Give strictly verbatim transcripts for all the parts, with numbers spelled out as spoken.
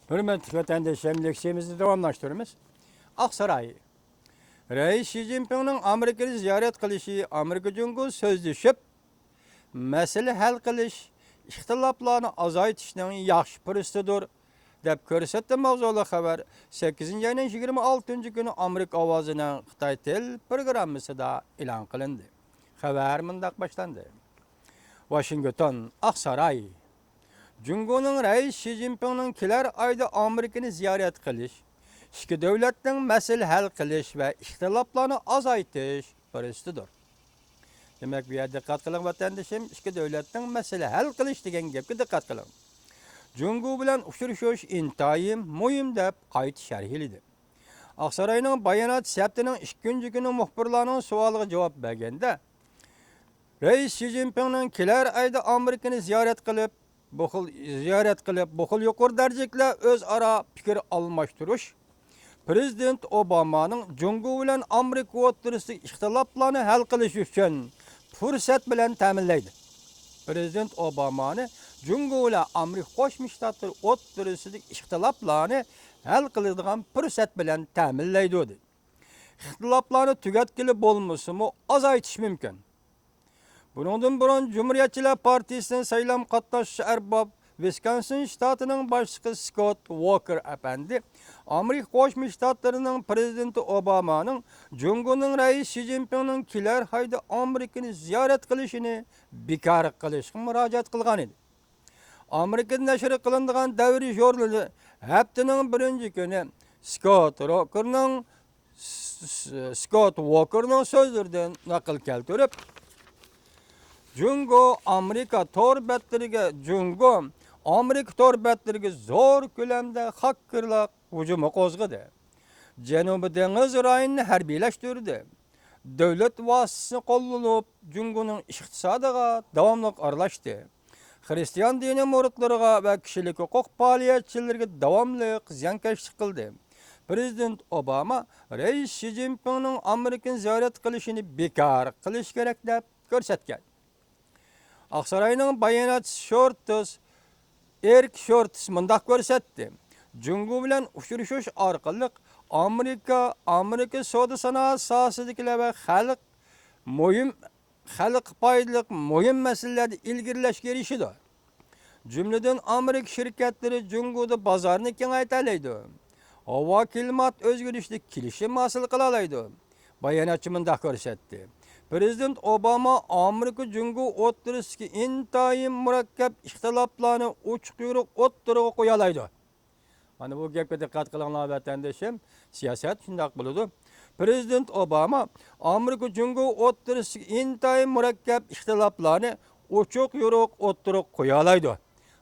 ھۆرمەتلىك ۋەتەنداشلىرىم، لېكسىيەمىزنى داۋاملاشتۇرىمىز. ئاقساراي. رەئىس شى جىنپىڭنىڭ ئامېرىكىنى زىيارەت قىلىشى ئامېرىكا جۇڭگو سۆزلىشىپ، مەسىلە ھەل قىلىش، ئىختىلاپلارنى ئازايتىشنىڭ ياخشى پۇرسىتىدۇر، دەپ كۆرسەتتى ماۋزۇلۇق خەۋەر سەككىزىنچى ئاينىڭ يىگىرمە ئالتىنچى كۈنى ئامېرىكا ئاۋازىنىڭ خىتاي تىل پروگراممىسىدا ئېلان قىلىندى. خەۋەر مۇنداق باشلاندى. ۋاشىنگتون، ئاقساراي. جۇڭگونىڭ رەئىس شى جىنپىڭنىڭ كېلەر ئايدا ئامېرىكىنى زىيارەت قىلىش، ئىككى دۆلەتنىڭ مەسىلە ھەل قىلىش ۋە ئىختىلاپلارنى ئازايتىش پۇرسىتىدۇر. دېمەك، بۇ يەردە دىققەت قىلىڭ، ۋەتەندىشىم، ئىككى دۆلەتنىڭ مەسىلە ھەل قىلىش دېگەن گەپكە دىققەت قىلىڭ. جۇڭگو بىلەن ئۇچرىشىش ئىنتايىن مۇھىم، دەپ قايتا شەرھلىدى. ئاقساراينىڭ باياناتى ھەپتىنىڭ ئىككىنچى كۈنى مۇخبىرلارنىڭ سوئالىغا جاۋاب بەرگەندە، رەئىس شى جىنپىڭنىڭ كېلەر ئايدا ئامېرىكىنى زىيارەت قىلىپ، بۇ خىل زىيارەت قىلىپ، بۇ خىل يۇقىرى دەرىجىلىكلەر ئۆزئارا پىكىر ئالماشتۇرۇش پىرېزىدېنت ئوبامانىڭ جۇڭگو بىلەن ئامېرىكا ئوتتۇرىسىدىكى ئىختىلاپلارنى ھەل قىلىش ئۈچۈن پۇرسەت بىلەن تەمىنلەيدۇ. پىرېزىدېنت ئوبامانى جۇڭگو بىلەن ئامېرىكا قوشما شتاتلىرى ئوتتۇرىسىدىكى ئىختىلاپلارنى ھەل قىلىدىغان پۇرسەت بىلەن تەمىنلەيدۇ، دېدى. ئىختىلاپلارنى تۈگەتكىلى بولمىسىمۇ، ئازايتىش مۇمكىن. بۇنىڭدىن بۇرۇن جۇمھۇرىيەتچىلەر پارتىيىسىنىڭ سايلام قاتناشتۇرۇش ئەرباب، ۋىسكونسىن شتاتىنىڭ باشلىقى سكوت ۋوكېر ئەپەندى ئامېرىكا قوشما شتاتلىرىنىڭ پىرېزىدېنتى ئوبامانىڭ جۇڭگونىڭ رەئىسى شى جىنپىڭنىڭ كېلەر ئايدا ئامېرىكىنى زىيارەت قىلىشىنى بىكار قىلىشقا مۇراجىئەت قىلغان ئىدى. ئامېرىكىدا نەشر قىلىنىدىغان دەۋر ژۇرنىلى ھەپتىنىڭ بىرىنچى كۈنى سكوت ۋوكېرنىڭ سكوت ۋوكېرنىڭ سۆزلىرىدىن نەقىل كەلتۈرۈپ، جۇڭگو ئامېرىكا تور بەتلىرىگە، جۇڭگو ئامېرىكا تور بەتلىرىگە زور كۆلەمدە خاككېرلىق ھۇجۇمى قوزغىدى. جەنۇبىي دېڭىز رايونىنى ھەربىيلەشتۈردى. دۆلەت ۋاسىتىسىنى قوللىنىپ، جۇڭگونىڭ ئىقتىسادىغا داۋاملىق ئارىلاشتى. خىرىستىيان دىنى مۇرىتلىرىغا ۋە كىشىلىك ھوقۇق پائالىيەتچىلىرىگە داۋاملىق زىيانكەشلىك قىلدى. پىرېزىدېنت ئوباما رەئىس شى جىنپىڭنىڭ ئامېرىكىنى زىيارەت قىلىشىنى بىكار قىلىش كېرەك، دەپ كۆرسەتكەن. ئاقساراينىڭ باياناتچىسى شورتىس، ئېرىك شورتىس مۇنداق كۆرسەتتى: جۇڭگو بىلەن ئۇچرىشىش ئارقىلىق ئامېرىكا، ئامېرىكا سودا سانائەت ساھەسىدىكىلەر ۋە خەلق مۇھىم خەلققە پايدىلىق مۇھىم مەسىلىلەردە ئىلگىرىلەشكە ئېرىشىدۇ. جۈملىدىن ئامېرىكا شىركەتلىرى جۇڭگودا بازارنى كېڭەيتەلەيدۇ. ھاۋا كىلىمات ئۆزگىرىشىدە كېلىشىم ھاسىل قىلالايدۇ. باياناتچى مۇنداق كۆرسەتتى: پىرېزىدېنت ئوباما ئامېرىكا جۇڭگو ئوتتۇرىسىدىكى ئىنتايىن مۇرەككەپ ئىختىلاپلارنى ئوچۇق يورۇق ئوتتۇرىغا قويالايدۇ. مانا بۇ گەپكە دىققەت قىلىڭلار، ۋەتەندىشىم، سىياسەت شۇنداق بولىدۇ. پىرېزىدېنت ئوباما ئامېرىكا جۇڭگو ئوتتۇرىسىدىكى ئىنتايىن مۇرەككەپ ئىختىلاپلارنى ئوچۇق يورۇق ئوتتۇرىغا قويالايدۇ.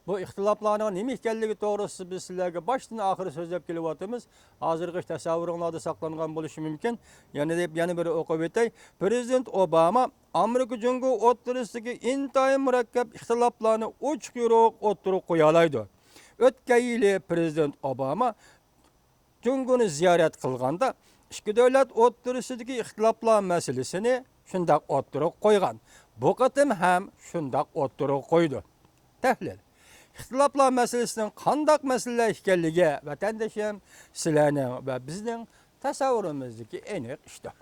بۇ ئىختىلاپلارنىڭ نېمە ئىكەنلىكى توغرىسىدا بىز سىلەرگە باشتىن ئاخىر سۆزلەپ كېلىۋاتىمىز. ھازىرغىچە تەسەۋۋۇرۇڭلاردا ساقلانغان بولۇشى مۇمكىن. يەنە دەپ، يەنە بىر ئوقۇپ ئۆتەي. پىرېزىدېنت ئوباما ئامېرىكا جۇڭگو ئوتتۇرىسىدىكى ئىنتايىن مۇرەككەپ ئىختىلاپلارنى ئوچۇق يورۇق ئوتتۇرىغا قويالايدۇ. ئۆتكەن يىلى پىرېزىدېنت ئوباما جۇڭگونى زىيارەت قىلغاندا، ئىككى دۆلەت ئوتتۇرىسىدىكى ئىختىلاپلار مەسىلىسىنى شۇنداق ئوتتۇرىغا قويغان. بۇ قېتىم ھەم شۇنداق ئوتتۇرىغا قويىدۇ. تەھلىل. ئىختىلاپلار مەسىلىسىنىڭ قانداق مەسىلىلەر ئىكەنلىكى، ۋەتەندىشىم، سىلەرنىڭ ۋە بىزنىڭ تەسەۋۋۇرىمىزدىكى ئېنىق ئىشتۇر.